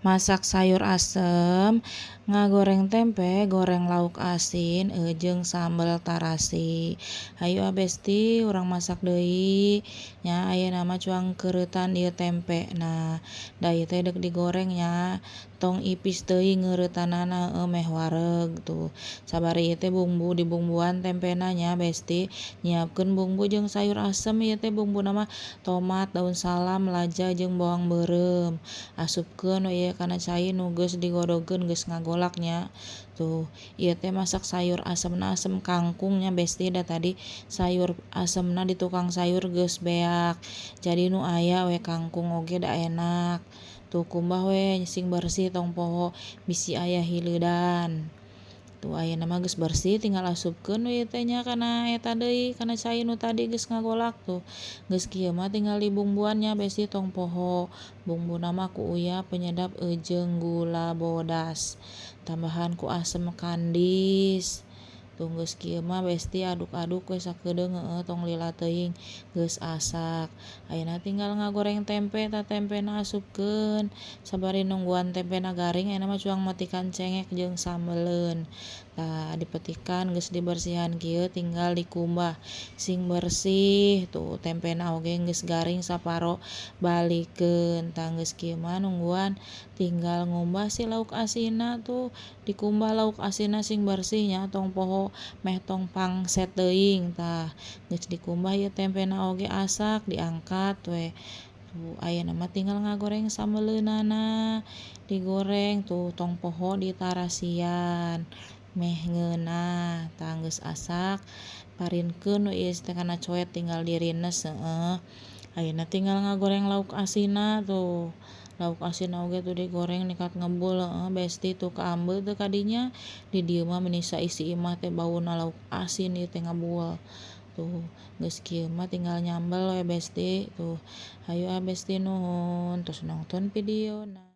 Masak sayur asem, ngagoreng tempe, goreng lauk asin, jeung sambal tarasi. Hayu ah besti, urang masak deui nya. Ayeuna mah cuang keureutan ieu tempe. Nah, da ieu teh deuk digoreng nya, tong ipis teuing ngeureutannana, heueuh, meh wareg tuh. Sabari ieu teh bumbu dibumbuan tempena nya besti, nyiapkeun bumbu jeung sayur asem. Ieu teh bumbuna mah tomat, daun salam, laja jeung bawang beureum. Asupkeun we ieu kana cai nu geus digodogkeun, geus ngagolak nya. Tuh, ieu teh masak sayur asemna, asem kangkung nya besti, da tadi sayur asemna di tukang sayur geus beak, jadi nu aya we kangkung oge da enak. Tuh, kumbah we sing bersih, tong poho bisi aya hileudan. Tuh, ayeuna mah geus bersih, tinggal asupkeun we ieu teh nya kana eta deui, kana cai nu tadi geus ngagolak. Tuh, geus kieu mah tinggal dibumbuan nya besti, tong poho bumbuna mah ku uyah, penyedap jeung gula bodas, tambahan ku asem kandis. Tuh, geus kieu mah besti, aduk-aduk we sakedeung, heueuh, tong lila teuing, geus asak. Ayeuna tinggal ngagoreng tempe. Tah, tempena asupkeun. Sabari nungguan tempena garing, ayeuna mah cuang metikan cengek jeung sambeleun. Tah, dipetikan, geus dibersihan kieu, tinggal dikumbah sing bersih. Tuh, tempena oge geus garing saparo, balikeun. Tah, geus kieu mah nungguan tinggal ngumbah si lauk asinna. Tuh, dikumbah lauk asinna sing bersih nya, tong poho meh tong pangset teuing. Tah, geus dikumbah ieu tempena oge asak, diangkat we. Tuh, ayeuna mah tinggal ngagoreng sambeleunana, digoreng. Tuh, tong poho ditarasian meh ngeunah. Tah, geus asak, parinkeun we ieu teh kana coet, tinggal dirines, heueuh. Ayeuna tinggal ngagoreng lauk asinna. Tuh, lauk asin oge tuh digoreng nekat ngebul, heueuh besti. Tuh, kaambeu teu kadinya? Di dieu mah meni saisi imah teh bauna lauk asin ieu teh, ngebul. Tuh, geus kieu mah tinggal nyambel we besti. Tuh, hayu ah besti, nuhun tos nongton videona.